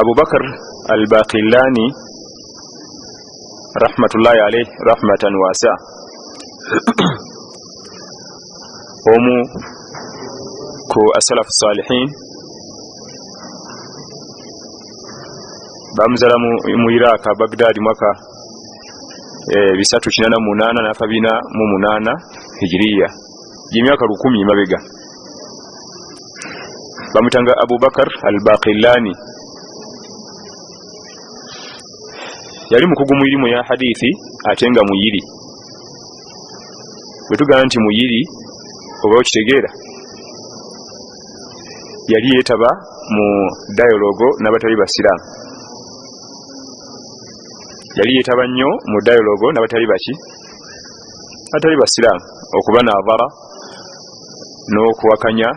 Abubakar Albaqillani rahmatullahi alayhi rahmatan wasa, omu ku asalafu salihin, bamuzala mu Iraq, Baghdad, mwaka 388 nafa 408 hijiriya, gyemyaka 1000 mabega. Bamutanga Abubakar Albaqillani. Yali mukugu mu irimu ya hadithi ate nga muyiri. Bwe tugamba nti muyiri oba okitegeera, yali yeetaba mu dialogue n'abatali basiraamu. Yali yeetaba nnyo mu dialogue n'abatali baki, abatali basiraamu, okuba naadhara n'okuwakanya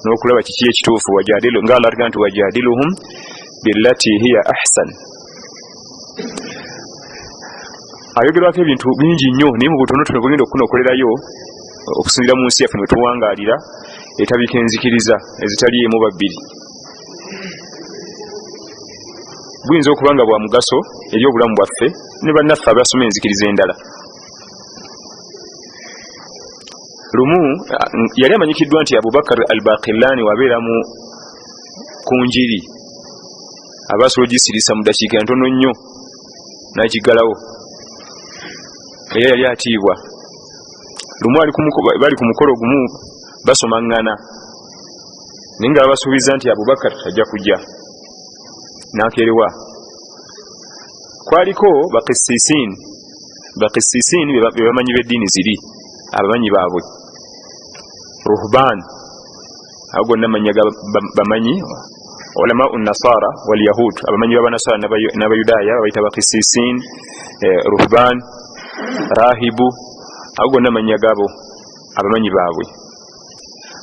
n'okulaba kiki ekituufu. Wajadilu, nga Allah atugamba nti wajadiluhum billati hiya ahsan. Ayogerwako ebintu bingi nnyo, naye mu butonotono bugenda okunokolerayo okusinziira mu nsi yaffe mwe tuwangaalira, etabika enzikiriza ezitali emu babbiri. Buyinza okuba nga bwa mugaso eri obulamu bwaffe ne bannaffe abasoma enzikiriza endala. Lumu yali amanyikiddwa nti Abubakar Albaqillani wabeera mu ku njiri, aba asobola ogisirisa mu ddakiika ntono nnyo n'agiggalawo, era yali atiibwa. Lumu bali ku mukolo gumu basomaŋŋana, naye nga babasuubiza nti Abubakar ajja kujja, n'akeerewa. Kwaliko bakisisin, bakisisin be bamanyi b'eddiini ziri, abamanyi baabwe, ruhban, ago gonna mannya ga bamanyi, ulama unnasara walyahud, abamanyi b'abanasara n'abayudaaya babayita bakisisin, ruhban, rahibu, ago gonna mannya gabo abamanyi baabwe.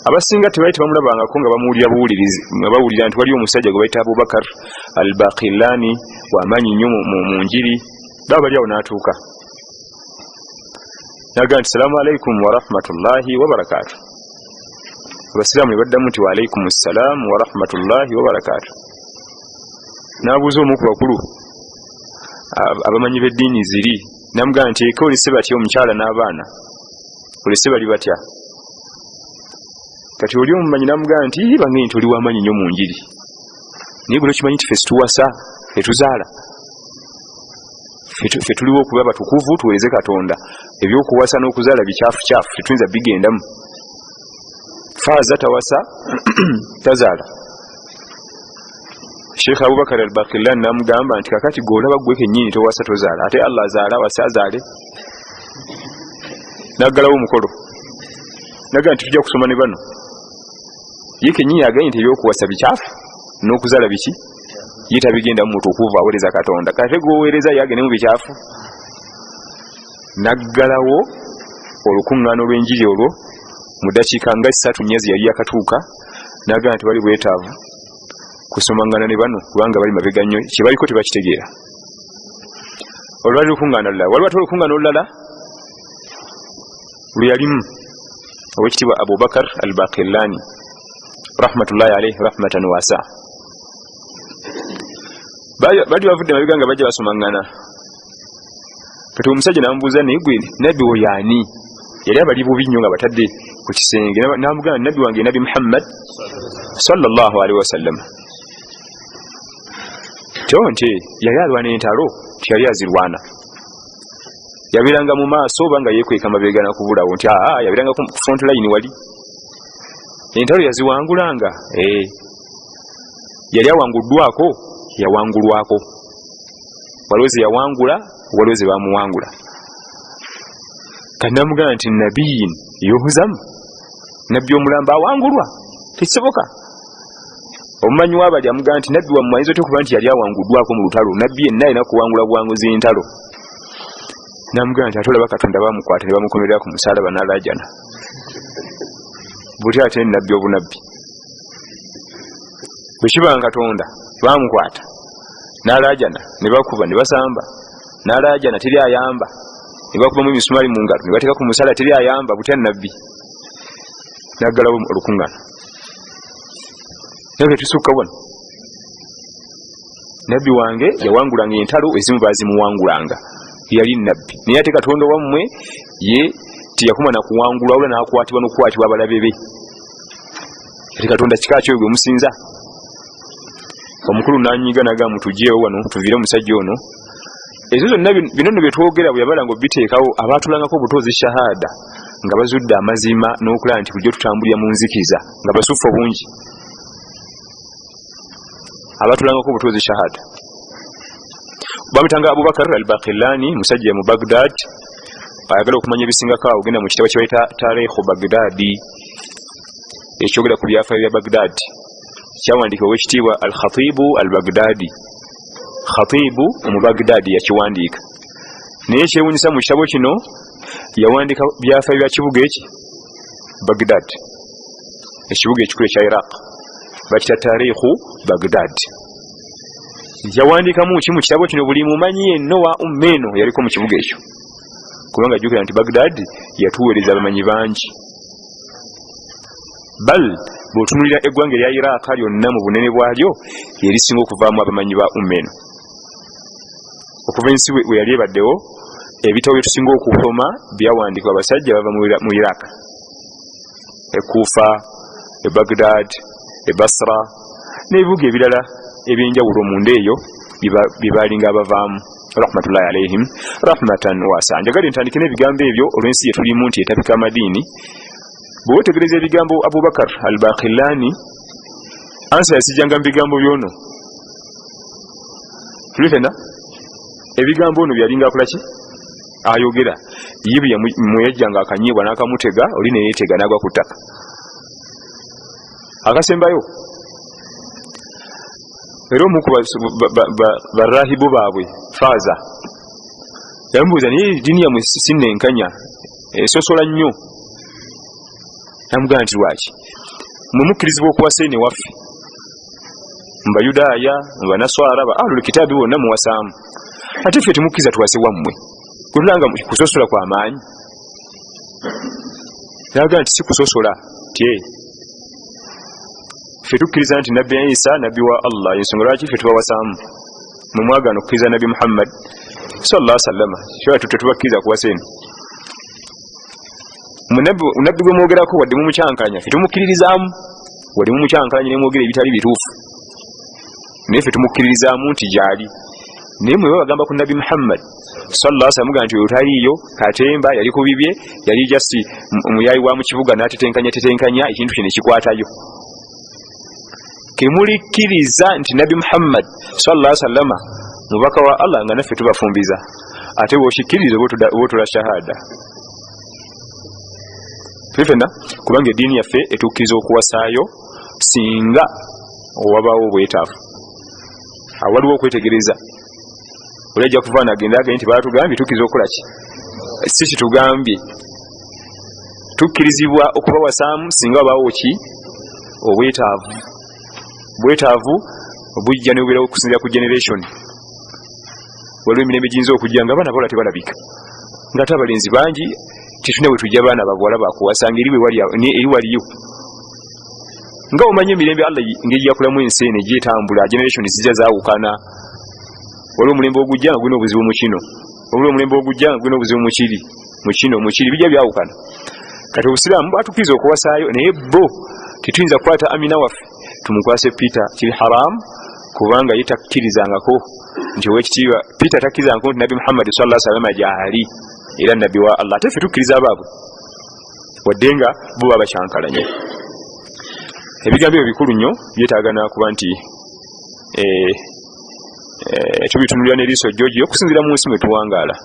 Abasinga tebaali tebamulabangako, nga bamuwulira buwulirizi, nga bawulira nti waliyo omusajja gwe bayita Abubakar Albaqillani, wamaanyi nnyo mu njiri. Baba bali awo n'atuuka, naga nti salaamu alaikum warahmatullahi wabarakatu. Abasiraamu ne baddamu nti waalaikum ssalaamu warahmatullahi wabarakatu. N'abuuza omu ku bakulu abamanyi b'eddiini ziri, namugamba nti eka olese batya omukyala n'abaana, olese bali batya? Kati oli omumanyi namugamba nti bange nti oli wamaanyi nnyo mu njiri, naye gwe tokimanyi nti ffe situwasa, fetuzaala, ffe tuliwo okuba batukuvu tuweereze Katonda, ebyokuwasa n'okuzaala bikyafu kyafu, tetuyinza bigendamu. Faaza tawasa tazaala. Sheikh Abubakar Albaqillani namugamba nti kakati gwe olaba gwe kennyini towasa tozaala, ate Allah azaala, awase azaale. Naggalawo omukolo, nagamba nti tujja kusoma ne bano. Ye kennyini agambye nti ebyokuwasa bikyafu n'okuzaala biki, ye tabigendamu, mutukuvu aweereza Katonda, kate gwoweereza ye agendemu bikyafu. Naggalawo olukuŋŋaana olw'enjiri olwo mu ddakiika nga 3 4 yali yakatuuka, nagamba nti bali bwetaavu kusomaŋŋana ne bano kubanga bali mabega nnyo, kye baliko tebakitegeera. Olwali lukuŋŋaana lulala, waliwo ate olukuŋŋaana olulala lwe yalimu owekitiibwa Abubakar Albaqillani rahmatullahi alaihi rahmatan wasa. Bali bavudde mabega nga bajja basomaŋŋana. Kati omusajja namubuuza, naye gwe nabbi wo yaani? Yali abali bubi nnyo nga batadde ku kisenge. Namugamba nabbi wange Nabbi Muhammad sallallahu alaihi wasallam. Tyo nti yali alwana entalo, tiyali azirwana, yabeeranga mu maaso oba nga yeekweka mabega nakubulawo, nti aa yabeeranga ku front line, wali entalo yaziwangulanga. Yali awanguddwako, yawangulwako, waliwo ze yawangula, waliwo ze bamuwangula. Kati namugamba nti nabiyin yuhzamu, nabbi omulamba awangulwa, tekisoboka. Omumanyi w'abali amugamba nti nabbi wammwe ayinza otya okuba nti yali awanguddwako mu lutalo, nabbi yenna alina kuwangula buwanguzi ntalo. Namugamba nti ate olaba Katonda bamukwata ne bamukomerera ku musalaba n'alaajana, butya ate nabbi obunabbi bwe kiba nga Katonda bamukwata n'alaajana, ne bakuba ne basamba n'alaajana, teri ayamba, ne bakubamu emisumaali mu ngalo ne bateeka ku musala, teri ayamba, butya nabbi? Naggalawo olukuŋŋaana, naye tusukka wano. Nabbi wange yawangulanga entalo, ezimu bazimuwangulanga, yali nabbi. Naye ate Katonda wammwe ye teyakoma na kuwangula, wabula n'akwatibwa n'okukwatibwa abalabe be. Ate Katonda kika kyoyo gwe musinza? Omukulu n'anyiga n'agamba, mutugyewo wano tuviire omusajja ono. Ezo zonna bino nno bye twogera bwe yabalanga obiteekawo, abaatulangako obutuuzi shahada nga bazudde amazima n'okulaba nti bulijjo tutambulira mu nzikiza nga basufu obungi. Abaatulangako obutuuzi shahada bamutanga Abubakar al-Baqillani, musajja mu Baghdad. Ayagala okumanya ebisingako awo ogenda mu kitabo kye bayita Tarikhu Baghdadi, ekyogera ku byafaayo bya Baghdad, kyawandiikibwa owekitiibwa Al-Khatibu al-Baghdadi. Khatibu mu Baghdad yakiwandiika. Naye kyewuunyisa mu kitabo kino yawandiika byafaayo bya kibuga eki Baghdad, ekibuga ekikulu ekya Iraq, bakita Tarikhu Baghdad. Yawandiikamu ki mu kitabo kino? Buli mumanyi yenna wa umma eno yaliko mu kibuga ekyo, kubanga jjukira nti Baghdad yatuweereza abamanyi bangi. Bal bw'otunuulira eggwanga erya Iraq lyonna mu bunene bwalyo, yerisinga okuvaamu abamanyi ba umma eno. Okuva ensi bwe yali ebaddewo, ebitabo bye tusinga okusoma byawandiikibwa abasajja bava mu Iraq, e Kufa, e Baghdad, e Basra n'ebibuga ebirala ebyenjawulo munda eyo bye baalinga abavaamu, rahmatullahi alaihim rahmatan wasa. Njagala ntandike n'ebigambo ebyo olw'ensi ye tulimu nti etabika amadiini. Bwe weetegereza ebigambo Abubakar al-Baqillani, ansa yasijjanga mu bigambo byono. Tuli fenna ebigambo ono byalinga akola ki? Ayogera. Ye bwe yajjanga akanyeebwa n'akamutega, oli ne yeetega n'agwa ku ttaka. Akasembayo era omu ku barahibu baabwe faaza yamubuuza, naye eddiini yammwe sinnenkanya, esosola nnyo. Namugamba nti lwaki mwe mukkirizibwa okuwasa eno ewaffe mu Bayudaaya, mu Banaswara, ba ahlul kitaabi bonna muwasaamu, ate ffe temukkiriza tuwase wammwe? Gwe tulanga kusosola kwa maanyi. Nagamba nti si kusosola, tye ffe tukkiriza nti Nabbi Isa nabbi wa Allah, ensonga lwaki ffe tubawasaamu, mwe mwagaana okukkiriza Nabbi Muhammad sallallahu alaihi wasallama, tetubakkiriza kuwasa eno. Nabbi gwe mwogerako wadde mumukyankalanya, ffe tumukkiririzaamu, wadde mumukyankalanya nemwogera ebitali bituufu, naye ffe tumukkiririzaamu nti gyali. Naye mwe babagamba ku Nabbi Muhammad sallallahu alaihi wasallam nti oyo taliiyo, katemba yali ku bibye, yali jasi muyayi wa mu kibuga n'atetenkanya tetenkanya ekintu kino ekikwatayo. Kemulikkiriza nti Nabbi Muhammad sallallahu alaihi wasallama mubaka wa Allah, nga naffe tubafumbiza, ate bw'okikkiriza oba otula shahada. Tuli fenna, kubanga eddiini yaffe etukkiriza okuwasaayo singa owabaawo obwetaavu. Awo waliwo okwetegereza, oli ajja kuva nagenda agende nti baatugambye tukkiriza okukola ki, si kitugambye tukkirizibwa okubawasaamu singa wabaawo ki obwetaavu. Bwetaavu bujja nebubeerawo okusinziira ku generation. Waliwo emirembe giyinza okujja nga abaana bawala tebalabika, nga ate abalenzi bangi, tetulina bwe tujja baana babuwala bakuwasa, nga eri waliyo. Nga omanyi emirembe Allah ngeri yakulamu ensi eno egyetambula, generation zijja zaawukana. Waliwo omulembe ogujja nga gulina obuzibu mu kino, waliwo omulembe ogujja nga gulina obuzibu mu kiri, mu kino, mu kiri, bijja byawukana. Kati obusiraamu bwatukkiriza okuwasaayo, naye bo tetuyinza kukwata Amina waffe tumukwase Peter, kiri haramu, kubanga ye takkirizangako nti owekitiibwa Peter takkirizangako nti Nabbi Muhammad sallallahu alaihi wasallam gyali era nabbi wa Allah, ate ffe tukkiriza abaabwe wadde nga bo baba bakyankalanye. Ebigambo ebyo bikulu nnyo, byetaagana kuba nti tubitunulira n'eriiso jjogi okusinziira mu nsi mwe tuwangaala.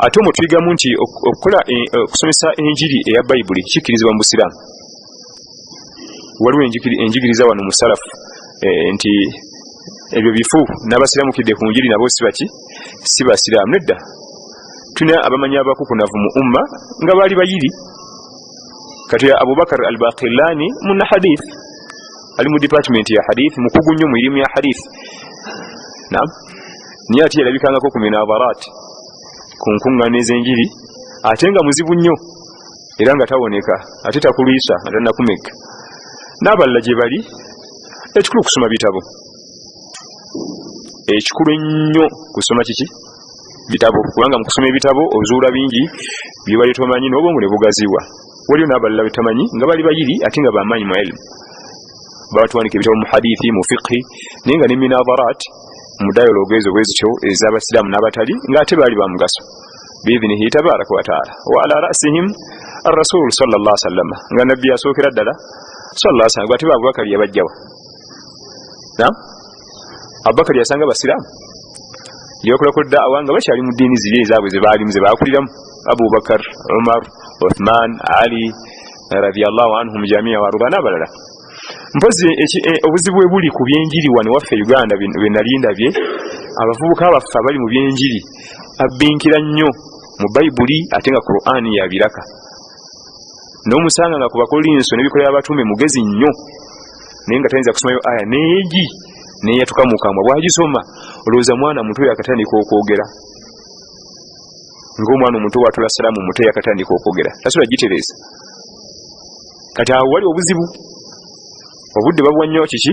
Ate omwo tuyigamu nti okukola okusomesa enjiri eya Bayibuli kikkirizibwa mu Busiraamu. Waliwo enjigiriza wano mu salafu nti ebyo bifu, n'abasiramukidde ku njiri nabo si baki, si basiraamu. Nedda, tulina abamanyi abakukunavu mu umma nga baali bayiri. Kati Abubakar al-Baqillani munna hadith, ali mu department ya hadith, mukugu nnyo mu irimu ya hadith. Naam, niye ate yalabikangako ku minadharat, ku nkuŋŋaana ez'enjiri, ate nga muzibu nnyo era nga tawoneka, ate takulwisa nga tannakumeka. N'abalala gye bali. Ekikulu kusoma bitabo. Ekikulu ennyo kusoma kiki? Bitabo, kubanga mu kusoma ebitabo ozuula bingi byebali tomanyi n'obwongo ne bugaziwa. Waliyo n'abalala betamanyi nga bali bayiri ate nga bamaanyi mu ilmu, batuwanika ebitabo mu hadithi, mu fiqhi, naye nga ne minadharat mu dialogue ezo bwe zityo ez'abasiraamu n'abatali, ng'ate baali ba mugaso biidhinihi tabaraka wataala. Wa ala rasihim arrasul sallallahu alaihi wasallam, nga nabbi asookera ddala sallallahu alaihi wasallam. Ate Abubakari yabajjawa? Naam, Abubakari yasanga basiraamu yabakolako da'awa nga bakyali mu ddiini ziri ezaabwe ze baalimu ze baakuliramu, Abubakar, Umar, Uthman, Ali radiyallahu anhum jamia warda n'abalala. Mpozi obuzibu bwe buli ku byenjiri wano waffe Uganda bwe nali ndabye, abavubuka baffe abali mu byenjiri abbinkira nnyo mu Bayibuli ate nga Qur'ani yabiraka, n'omusanga nga ku Bakolinso n'ebikolwa by'abatume mugezi nnyo, naye nga tayinza kusomayo aya neegi neyatuka mu kamwa. Bw'agisoma olowooza mwana muto yakatandika okwogera, ng'omwana omuto bw'atula salaamu muto yakatandika okwogera, tasobola gitereeza. Kati awo wali obuzibu, obudde babuwa nnyo kiki?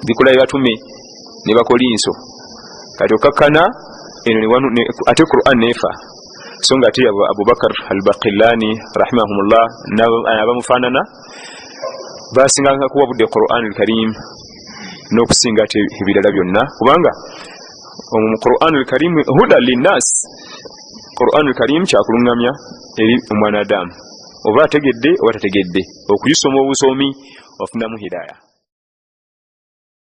Bikola by'abatume ne Bakolinso. Kati okakkana eno ate Qur'an neefa. So nga ate Abubakar Albaqillani rahimahumullah abamufaanana basinganga kuwa budde Qur'an al-Karim n'okusinga ate ebirala byonna, kubanga mu Qur'an al-Karim huda linnas, Qur'an al-Karim kyakuluŋŋamya eri omwana Adamu, oba ategedde oba tategedde, okugisoma obusomi ofunamu hidaya.